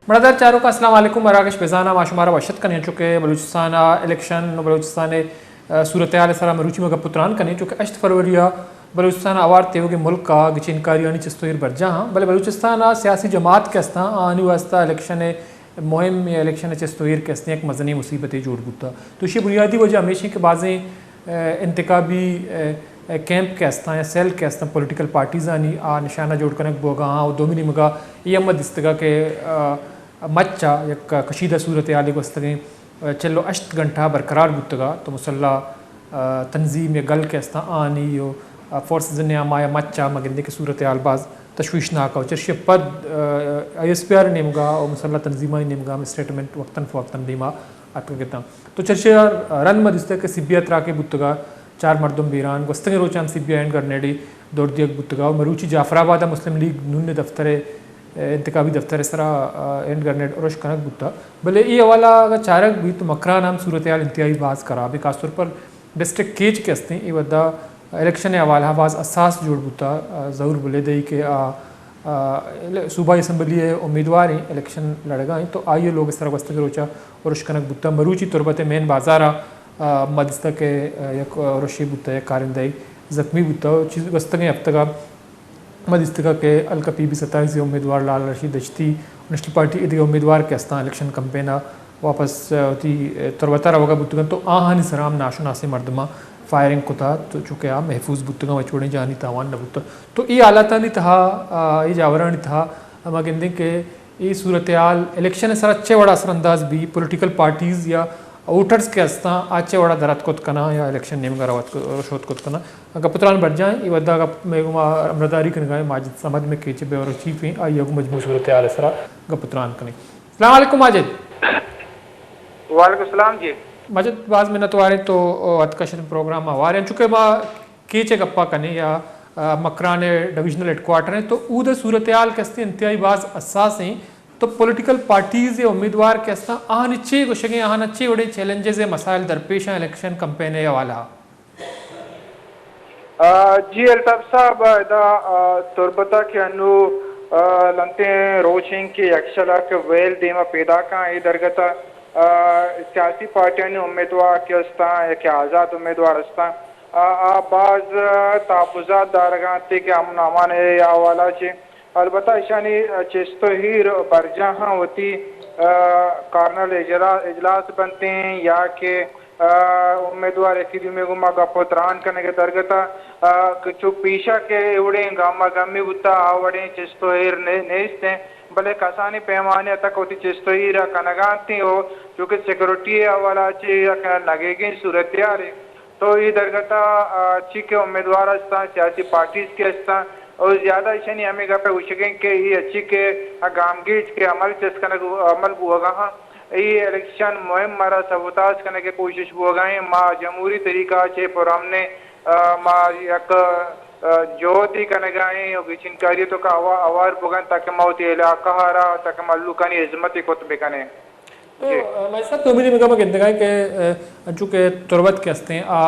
مڑادار چاروکاں، السلام علیکم، مراگش بزاناں ما شمارا وش اتک کنیں، چونکہ بلوچستان ء الیکشن و بلوچستان ء، ا، صورتحال ء سرا مروچی ما گپ و تران کنیں، چونکہ ہشت فروری ء بلوچستان ء ہوار تیوگیں ملک ء گچینکاریانی چست و ایر برجاہ آں، بلے بلوچستان ء سیاسی جماعت کہ استاں، آہانی واستہ الیکشن ء مہم یا الیکشن ء چست و ایر کہ استیں یک مزنیں مصیبتے جوڑ بوتہ۔ تو ایشی بنیادی وجہ ہمیش انت کہ بازیں، ا، انتخابی، ا، ا، کیمپ کہ استاں یا سیل کہ استاں پولیٹیکل پارٹیزانی، آ نشانہ جوڑ کنگ بوگا آں و دومی نیمگا اے ہم دیستگا کہ، ا، مچ ء یک کشیدہ صورتحالے گوستگیں، ا، چل و ہشت گھنٹہ برقرار بوتگا تو مسلح، ا، تنظیم یا گل کہ استاں آنی و، ا، فورسز نیاما یا مچ ء ما گندیں کہ صورتحال باز تشویشناک ء چرشی ء پد، ا، آئی ایس پی آر نیمگا و مسلح تنظیمانی نیمگا ہم اسٹیٹمنٹ وقتاً فوقتاً دیما اتکگ اتاں۔ تو چرشی ء رند ما دیستگ کہ سی بی آئی تراکے بوتگا، چار مردم بیران، گوستگیں روچاں سی بی آئی ہینڈ گرنیڈے دور دیگ بوتگا و مروچی جعفر آباد ء مسلم لیگ نون ء دفتر ء، انتخابی دفتر ء سرا، ا، ہینڈ گرنیڈ ارش کنگ بوتا۔ بلے اے حوالہ اگاں چارگ بیت تو مکران ہم صورتحال انتہائی باز خراب ہے، خاص طور پر ڈسٹرکٹ کیچ کہ استیں اے ودا الیکشن ء حوالہ باز حساس جوڑ بوتا، ا، ظہور بلیدئی کہ آ، ا، صوبائی اسمبلی ء امیدوار ہیں، الیکشن لڑگا ہیں تو آئی ء لوگ ء سرا گوستگیں روچا ارش کنگ بوتا۔ مروچی تربت ء مین بازار ء، ا، ما دیستگ کہ، ا، یک ارشے بوتا، یک کارندہ زخمی بوتا۔ چیز گوستگیں ہفتگا ما دیستگا کہ حلقہ پی بی ستائیس ء امیدوار لال رشید دشتی نیشنل پارٹی ء دگہ امیدوار کہ استاں الیکشن کمپین ء واپس، ا، وتی، ا، تربت ء روگ ء بوتگاں تو آہانی سرا ہم ناشناسیں مردماں فائرنگ کتا تو چونکہ آ محفوظ بوتگاں و چوڑیں جانی تاوان نہ بوتا۔ تو اے حالاتانی تہا، ا، اے جاورانی تہا ما گندیں کہ اے صورتحال الیکشن ء سرا چے وڑا اثر انداز بی، پولیٹیکل پارٹیز یا ووٹرز کہ استاں آ چے وڑا در اتک کت کناں یا الیکشن نیمگا روت ک-، شوت کت کناں۔ گپ و تران برجاہ ایں، اے وھدا گپ مئے گوما ہمراہداری کنگا ایں ماجد صمد، مئے کیچ ء بیورو چیف ایں، آئی ء گوں مجموعی صورتحال ء سرا گپ و تران کنیں۔ السلام علیکم ماجد۔ وعلیکم السلام جی۔ ماجد باز منتوار ایں تو اتکا شت پروگرام ء ہوار ایں، چونکہ ما کیچ ء گپا کنیں یا، ا، مکران ء ڈویژنل ہیڈ کوارٹر ایں تو اود ء صورتحال کہ استیں انتہائی باز حساس ایں، تو پولیٹیکل پارٹیز ء امیدوار کہ استاں آہانی چے گوشگیں، آہانا چے وڑیں چیلنجز ء مسائل درپیش ایں الیکشن کمپین ء حوالہ ء؟ آ، جی الطاف صاحب، ادا، آ، تربت ء کہ انو، آ، لنتیں روچ انت کہ یکشل ء کہ ویل دیم ء پیداک آں، اے درگت ء، آ، سیاسی پارٹیانی امیدوار کہ استاں یا کہ آزاد امیدوار استاں، آ، آ باز، آ، تحفظات دارگ ء انت کہ امن و امان ء حوالہ چہ البتہ ایشانی چست و ایر برجاہ آں وتی، آ، کارنل اجلا-، اجلاس بنتیں یا کہ، آ، امیدوار یکی دومی گوما گپ و تران کنگ ء درگت ء، آ، کہ چو پیشا کہ اے وڑیں گاما گمی بوتا آ وڑیں چست و ایر نے-، نیست ایں، بلے کسانیں پیمانے ء تک وتی چست و ایر ء کنگا انت و چونکہ سیکورٹی ء حوالہ چہ یک نگیگیں صورتحالے تو اے درگت ء، آ، چی کہ امیدوار استاں، سیاسی پارٹیز کہ استاں، او زیادہ ایشانی ہمے گپ ء گوشگ انت کہ اے اچی کہ آ گامگیج کہ عمل چست کنگ، عمل بوہگا ہاں، اے الیکشن مہم ء را سبوتاژ کنگ ء کوشش بوہگا ایں۔ ما جمہوری طریقہ ء چہ پرامنیں، آ، ما یک، آ، جہدے کنگا ایں و گچینکاری ء توکا ہوا-، ہوار بوگن تاکہ ما وتی علاقہ ء را تاکہ مہلوکانی ہزمت ء کت بکنیں۔ تو، جی۔ آ، ماجد صاحب، دومی نیمگا ما گندگا ایں کہ، آ، انچو کہ تربت کہ استیں، آ،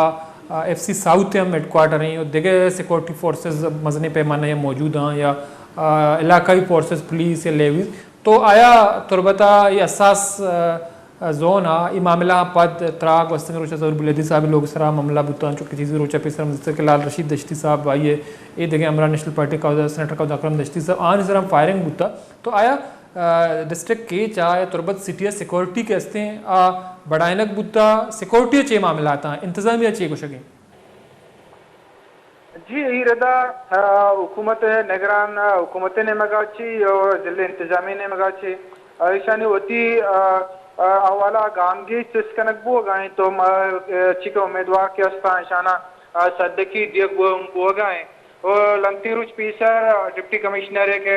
آ، ایف سی ساؤتھ ہم ہیڈ کوارٹر ایں اور دگہ سیکورٹی فورسز مزنیں پیمانہ یا موجود آں یا، آ، علاقائی فورسز، پولیس یا لیویز۔ تو آیا تربت ء اے حساس، آ، آ، زون ء اے معاملہ آں پد ترا گوستگیں روچ ء ظہور بلیدی صاحب لوگ سرا معاملہ بوتاں، چونکہ چیزی روچ ء پیسر ہم دیستگ کہ لال رشید دشتی صاحب آئی ء اے دگہ ہمراہ نیشنل پارٹی قوضہ سینیٹر قوضہ اکرم دشتی صاحب آہانی سرا ہم فائرنگ بوتا۔ تو آیا، آ، ڈسٹرکٹ کیچ ء یا تربت سٹی ء سیکورٹی کہ استیں آ بڑائینگ بوتا، سیکورٹی ء چے معاملات آں، انتظامیہ چے گوشگ ایں؟ جی، اے ردا، آ، حکومت نگران، آ، حکومت نیمگا چی اور ضلع انتظامیہ نیمگا چی، آ، ایشانی وتی، آ، آ، حوالہ گامگیج چست کنگ بوگا ایں تو ما، آ، چی کہ امیدوار کہ استاں ایشانا، آ، سدکی دیگ بو-، بوگا ایں۔ و لنتی روچ پیسر ڈپٹی کمشنر ء کہ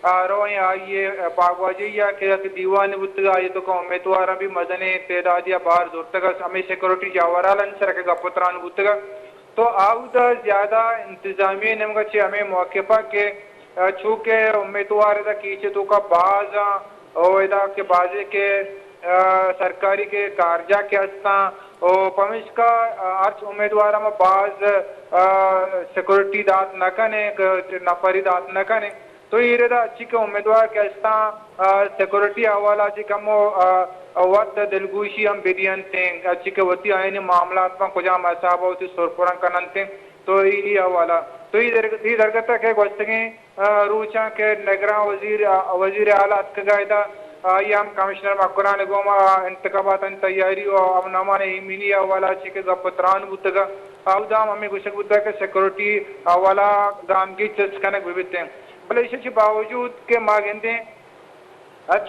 آرو ایں آئی ء باگواجہی ء کہ یک دیوانے بوتگ، آئی ء توکا امیدواراں بھی مزنیں تعدادے ء بار زرتگ ء ہمے سیکورٹی جاورھالانی سرا کہ گپ ء تران بوتگ ء تو آودا زیادہ انتظامیہ نیمگا چہ ہمے موقع پا کہ، ء، چونکہ امیدوار ادا کیچ ء توکا باز آں، او ادا کہ بازے کہ، ء، سرکاری کہ کارجاہ کہ استاں، او پمیشکا، ء، ہرچ امیدوار ہم باز، ء، سیکورٹی دات نہ کنے، کہ نفری دات نہ کنے۔ تو اے ردا اچی کہ امیدوار کہ استاں، آ، سیکورٹی حوالہ چی کمو، آ، وت دلگوشی ہم بدینتیں، اچی کہ وتی آئینی معاملات پہ کجام حساب وتی سرپرن کننتیں۔ تو اے، اے حوالہ، تو اے در-، اے درگت کہ گوستگیں، آ، روچاں کہ نگراں وزیر، آ، وزیر اعلیٰ اتکگا ادا، آئی ہم کمشنر مکران گوما انتخابات تیاری و امن امان ایمنی حوالہ چی کہ گپ تران بوتگا، اودا ہم ہمیں گوشگ بوتگ کہ سیکورٹی حوالہ گامگیج چست کنگ بہ بیتیں۔ بلے ایشی چہ باوجود کہ ما گندیں،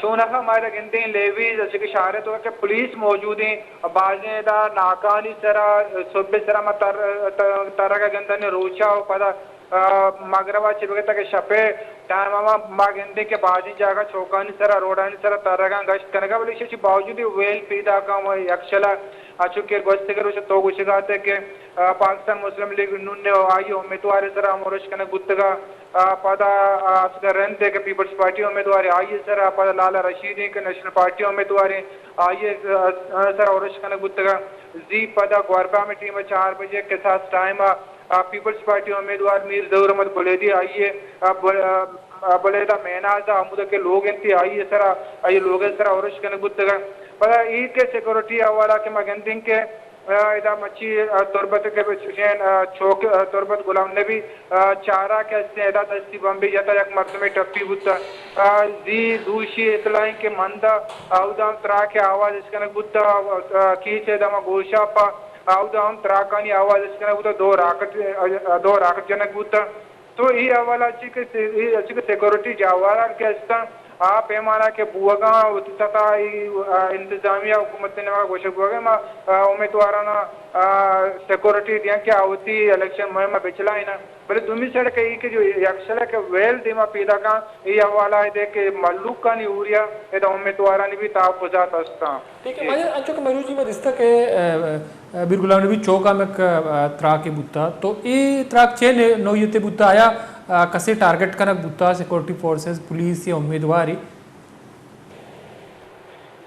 چوناہا ما ادا گندیں لیویز، اچھے کہ شہر تو کہ پولیس موجود ہیں، بازیں ادا ناکانی سرا، صبح سرا ما تر-، تر-، ترگا گندن روچا و پدا، آ، مغربا چہ بگتا کہ شپے ٹائم ما، ما گندیں کہ بازیں جاگہ چوکانی سرا، روڈانی سرا ترگاں گشت کنگا، بلے ایشی چہ باوجود ویل پیدا کاں و یکشلا، اچھو کہ گوستگے روچ تو گوشگا تے کہ، آ، پاکستان مسلم لیگ نون نے آئی امیدوار سرا ہم ارش کنگ بوتگا۔ آ، پدا، آ، اصغر رند کہ پیپلز پارٹی امیدوار آئی سرا، پدا لالا رشید کہ نیشنل پارٹی امیدوار آئی، آ، آ، سرا ارش کنگ بوتگا۔ زی پدا گوربا میں ٹیم چار بجے کساس ٹائم، آ، آ، پیپلز پارٹی امیدوار میر ظہور احمد بلیدی آئی، آ، بل-، آ، آ، بلیدہ میناز آ ہمود کہ لوگ انتی آئی سرا، آئی لوگ سرا ارش کنگ بوتگا۔ پدا ای کہ سیکورٹی حوالہ کہ ما گندیں کہ آ، ادا مچی، آ، تربت کہ چوشیں، آ، چوک، آ، تربت غلام نبی، آ، چارا کہ استیں ادا دستی بمبی جتا یک مردمے ٹپی بوتا۔ آ، زی دوشی اطلاعیں کہ مندا اودا ہم تراک آواز اشکنگ بوتا، آ، کیچ ادا ما گوشا پا اودا ہم تراکانی آواز اشکنگ بوتا، دو راکٹ، آ، دو راکٹ جنگ بوتا۔ تو اے حوالہ چی کہ، اے چی کہ سیکورٹی جاواران کہ استاں، آ پیمانہ کہ بوگاں وتی سطح ای، آ، انتظامیہ حکومت نے گوشگ بوگے ما، آ، امیدوارانا، آ، سیکورٹی دیاں کہ آ وتی الیکشن مہم بچلائینا۔ بلے دومی سڑک ای کہ جو یکشلہ کہ ویل دیما پیدا کاں، اے حوالہ دے کہ ملوکانی اوریا ادا امیدوارانی بھی تحفظات استاں۔ ٹھیک ہے، جی۔ ماجد، انچو کہ مروچی ما دیستا کہ، آ، آ، میر غلام نبی چوک ہم یک، آ، تراکے بوتا، تو اے تراک چے نے-، نوعیتے بوتا؟ آیا، آ، کسے ٹارگٹ کنگ بوتا، سیکورٹی فورسز، پولیس یا امیدواری؟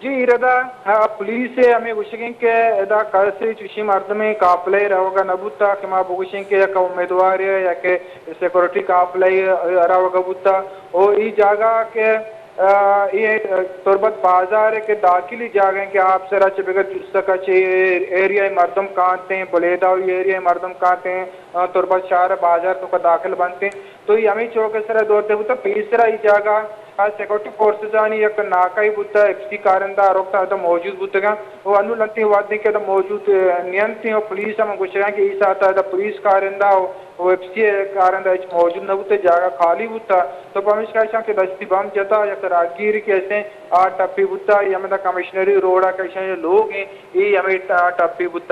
جی، ایردا، آ، پولیس ہمیں گوشگیں کہ ادا کسے چوشی مردمیں قافلے روگا نہ بوتا کہ ما بگوشیں کہ یک امیدوارے یا کہ سیکورٹی قافلے روگا بوتا۔ او ای جاگہ کہ آ، اے تربت بازار کہ داخلی جاگہ کہ آپ سرا چہ بگر جستہ کہ چہ ایریائی مردم کانتیں، بلیدہ و ایریائی مردم کانتیں، آ، تربت شہر بازار تو کہ داخل بنتیں۔ تو اے ہمیں چوک سرا دور دے بوتا، پیسرا اے جاگہ، آ، سیکورٹی فورسزانی یک ناکائی بوتا، ایف سی کارندہ روکتا ادا موجود بوتگاں۔ و انو لنتیں وعدے کہ ادا موجود، آ، نیانتیں و پولیس ہم گوشگاں کہ اے ساعت ادا پولیس کارندہ و و ایف سی ء کارندہ ہچ موجود نہ بوت، جاگہ خالی بوت۔ تو پمیشکا ایشاں کہ دستی بم جتا، یک راہگیر کہ استیں آ ٹپی بوت، اے ہمدا کمشنری روڈ ء کہ ایشاں لوگ ایں، اے ہمے ٹ-، آ ٹپی بوت۔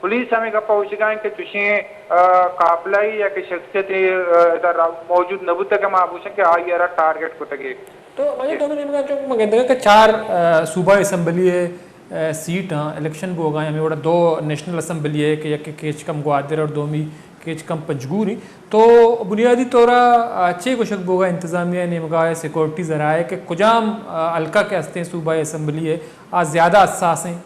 پولیس ہمے گپ ء گوشگا انت کہ چوشیں، آ، قافلہ یا کہ شخصیت، آ، ادا را-، موجود نہ بوت کہ ما گوشیں کہ آئی ء را ٹارگٹ کتگ۔ تو مجھے جی۔ دومی نیمگا چونکہ من گندگا کہ چار، آ، صوبہ اسمبلی ء، آ، سیٹ آں الیکشن بوگا، ہمیں وڑا دو نیشنل اسمبلی ء کہ یک کیچ کم گوادر اور دومی کیچ کم پنجگور ایں۔ تو بنیادی طور آ، چے گوشگ بوگا انتظامیہ نیمگا ء سیکورٹی ذرائع کہ کجام، آ، حلقہ کہ ہستیں صوبہ اسمبلی ء آ زیادہ حساس ہیں؟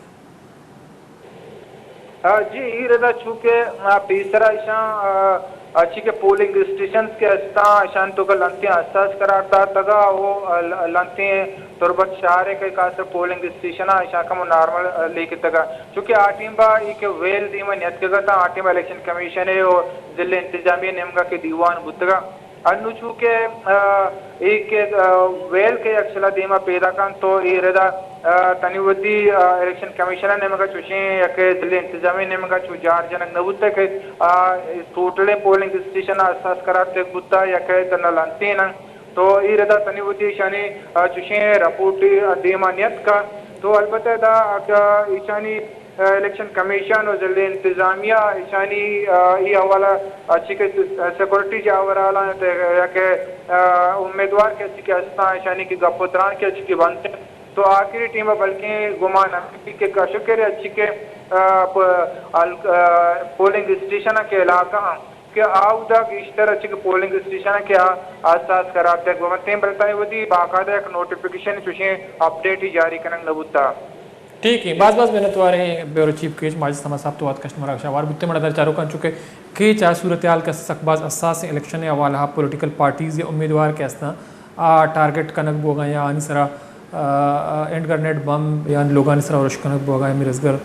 آ، جی، اے ردا چونکہ، آ، پیسرا ایشاں، آ، اچی کہ پولنگ اسٹیشنز کہ استاں، ایشان تو کہ لنتیں حساس قرار داتگا، او، آ، ل-، لنتیں تربت شہر کہ خاص پولنگ اسٹیشن آ، ایشان کم نارمل، آ، لیکتگا۔ چونکہ آ ٹیم با ای کہ ویل دیما نیتکگا تا، آ ٹیم الیکشن کمیشن ہے او ضلع انتظامیہ نیمگا کہ دیوان بوتگا۔ انو چونکہ، آ، اے کہ، آ، ویل کہ یکشلا دیما پیدا کن تو اے ردا، آ، تنی ودی، آ، الیکشن کمیشن نیمگا چوشیں یا کہ ضلع انتظامیہ نیمگا چو جار جنگ نہ بوتا کہ، آ، ٹوٹلیں پولنگ اسٹیشن اساس قرار تک بوتا یا کہ تنا لنتین۔ تو اے ردا تنی ودی شانی، آ، چوشیں رپورٹ دیما نیت کا۔ تو البتہ دا کہ ایشانی الیکشن کمیشن و ضلع انتظامیہ ایشانی، آ، ای حوالہ، آ، چی کہ سیکورٹی جاور حالان یا کہ، آ، امیدوار کہ چی کہ استان ایشانی کہ گپ و تران کہ چی کہ بنت۔ تو آخری ٹیم بلکیں گمان ہم کہ کشکر اچی کہ، آ، پ-، ال-، آ، پولنگ اسٹیشن کہ علاقہ ہم کہ آودا گیشتر اچی کہ پولنگ اسٹیشن کہ آ، آساس قرار دے گومتیں بلتانی ودی باقاعدہ یک نوٹیفکیشن چوشیں اپڈیٹ جاری کنگ نہ بوتا۔ ٹھیک ہے، باز باز منتوار ہیں بیورو چیف کیچ ماجد صمد صاحب، تو وت کشت مراگش آوار بوتے۔ مڑا در چاروکاں چونکہ کیچ آ صورتحال کہ سک باز حساس ہیں، الیکشن ءِ حوالہ ءَ پولیٹیکل پارٹیز یا امیدوار کہ استاں آ ٹارگٹ کنگ بوگا یا آنی سرا، آ، آ، ہینڈ گرنیڈ بم یا لوگانی سرا ارش کنگ بوگا۔ امیر اصغر،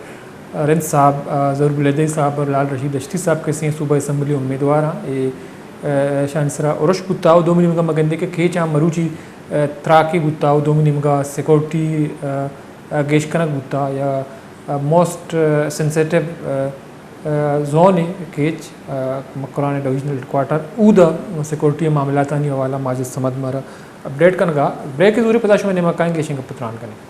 آ، رند صاحب، آ، ظہور بلیدی صاحب اور لال رشید دشتی صاحب کہ سیں صوبہ اسمبلی امیدوار ہیں، اے، آ، شان سرا ارش بوتا و دومی نیمگا مگندے کہ کیچ آ مروچی، آ، تراکی بوتا و دومی نیمگا سیکورٹی، آ، آ، گیش کنگ بوتا یا، آ، موسٹ، آ، سینسیٹیو، آ، آ، زون ہے کیچ، آ، مکران ڈویژنل ہیڈ کوارٹر، اودا سیکورٹی معاملاتانی حوالہ ماجد صمد مارا اپڈیٹ کنگا۔ بریک ضروری پدا شما نیمگا کائیں گے شنگ پتران کنیں۔